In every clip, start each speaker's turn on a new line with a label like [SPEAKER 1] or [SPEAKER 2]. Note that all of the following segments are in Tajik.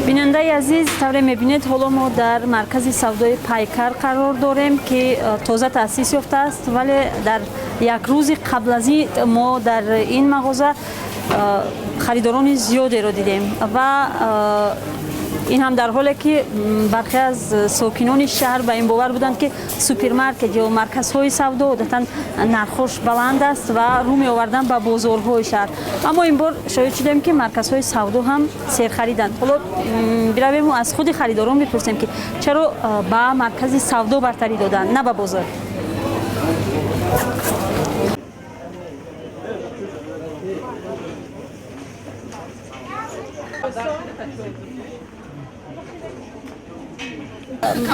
[SPEAKER 1] Бинандаи азиз, тавре мебинед, ҳоло мо дар маркази савдои Пайкар қарор дорем, ки тоза таъсис ёфтааст, вале дар як рӯзи қабл аз ин мо дар ин мағоза харидорони зиёдеро дидем ва ин ҳам дар ҳоле ки бархе аз сокинони шаҳр ба ин бовар буданд, ки супермаркет ё марказҳои савдо одатан нархош баланд аст ва рӯ меоварданд ба бозорҳои шаҳр. Аммо ин бор шоҳид шудем, ки марказҳои савдо ҳам серхариданд. Ҳоло биравему аз худи харидорон бипурсем, ки чаро ба маркази савдо бартарӣ доданд, на ба бозор.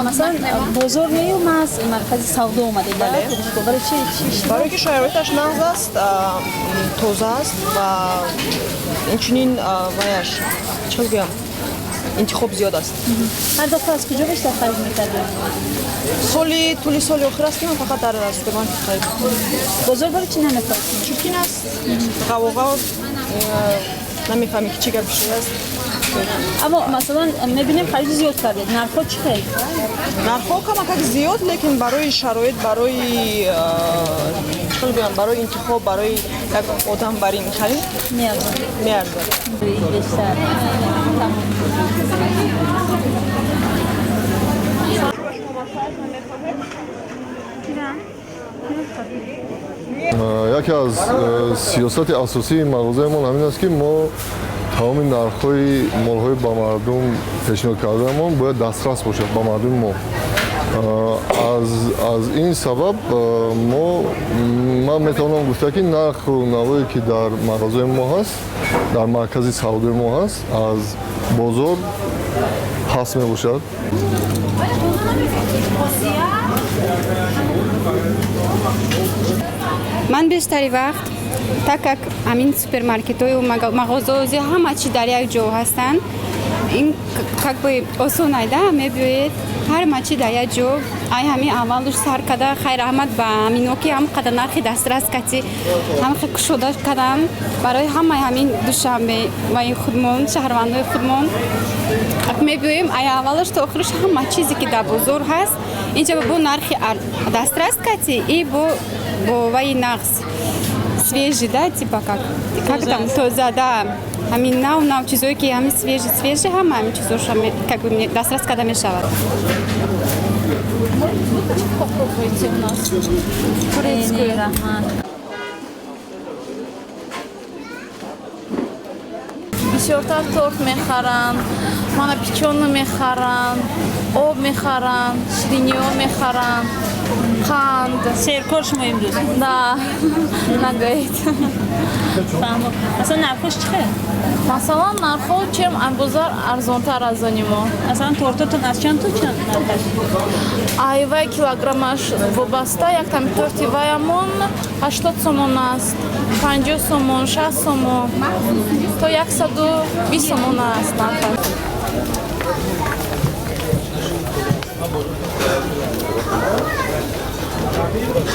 [SPEAKER 1] Масалан, бозор нею маз маркази савдо омадед? Барои чи?
[SPEAKER 2] Барои ки шароиташ нағз аст, тоза аст ва инчунин ваяш, чӣ гӯям, интихоб зиёд аст.
[SPEAKER 1] Ҳар дафъа аз куҷо бештар харид мекардед?
[SPEAKER 2] Соли тӯли соли охир аст, ки ман фақат дар супермаркет харид.
[SPEAKER 1] Бозор барои чӣ намехоҳед?
[SPEAKER 2] Чиркин аст, ғавоға, намефаҳмӣ, ки чӣ гап шудааст.
[SPEAKER 1] Аммо масалан, мебинем, хариди зиёд кардед. Нархҳо чӣ хел?
[SPEAKER 2] Нархҳо камакак зиёд, лекин барои шароит, барои чӣ гӯям, барои интихоб, барои як одам бар ин харид
[SPEAKER 1] меарзад.
[SPEAKER 2] Меарзад.
[SPEAKER 1] Бештар.
[SPEAKER 3] Яке аз сиёсати асосии мағозаамон ҳамин аст, ки мо тамоми нархҳои молҳои ба мардум пешниҳод кардаамон бояд дастрас бошад ба мардуми мо. Аз ин сабаб мо, ман метавонам гуфта, ки нарху навое, ки дар мағозаи мо ҳаст, дар маркази савдои мо ҳаст, аз бозор паст мебошад.
[SPEAKER 4] Ман бештари вақт, так как ҳамин супермаркетҳою мағозаози ҳама чи дар як ҷо ҳастанд, ин как бы осон айда мебиёед, ҳама чи дар як ҷо, ай ҳамин аввалуш сар када. Хайр, раҳмат ба ҳамино, ки ҳам қадар нархи дастрас кати ҳам кушода кадан барои ҳамаи ҳамин Душанбе ва худмон, шаҳрвандои худмон. Мебиёем, ай аввалаш то охираш ҳама чизе, ки дар бозор ҳаст, инҷа бо нархи дастрас кати и бо ваи нағз, свежий, да, типа как там, тоза, да, ҳамин нав нав чизое, ки ҳамин свежий свежий, ҳама ҳамин чизоша как бы дастрас карда мешавад.
[SPEAKER 5] Попробуйте у нас турецкую.
[SPEAKER 1] Раҳмат.
[SPEAKER 5] Бисёртар торт мехаранд, мана печенье мехаранд, об мехаранд, шириниҳо мехаранд, қанд.
[SPEAKER 1] Серкор шумо имрӯз?
[SPEAKER 5] Да, нагӯед.
[SPEAKER 1] Фаҳмо. Масалан, нархош чӣ хел?
[SPEAKER 5] Масалан, нархҳо чем бозар арзонтар аз они мо.
[SPEAKER 1] Масалан, тортотон аз чанд то чанд нархаш?
[SPEAKER 5] Айвай килограммаш вобаста, яктами торти ваямон 80 сомон аст, 50 сомон, 60 сомон, то 120 сомон аст нархаш.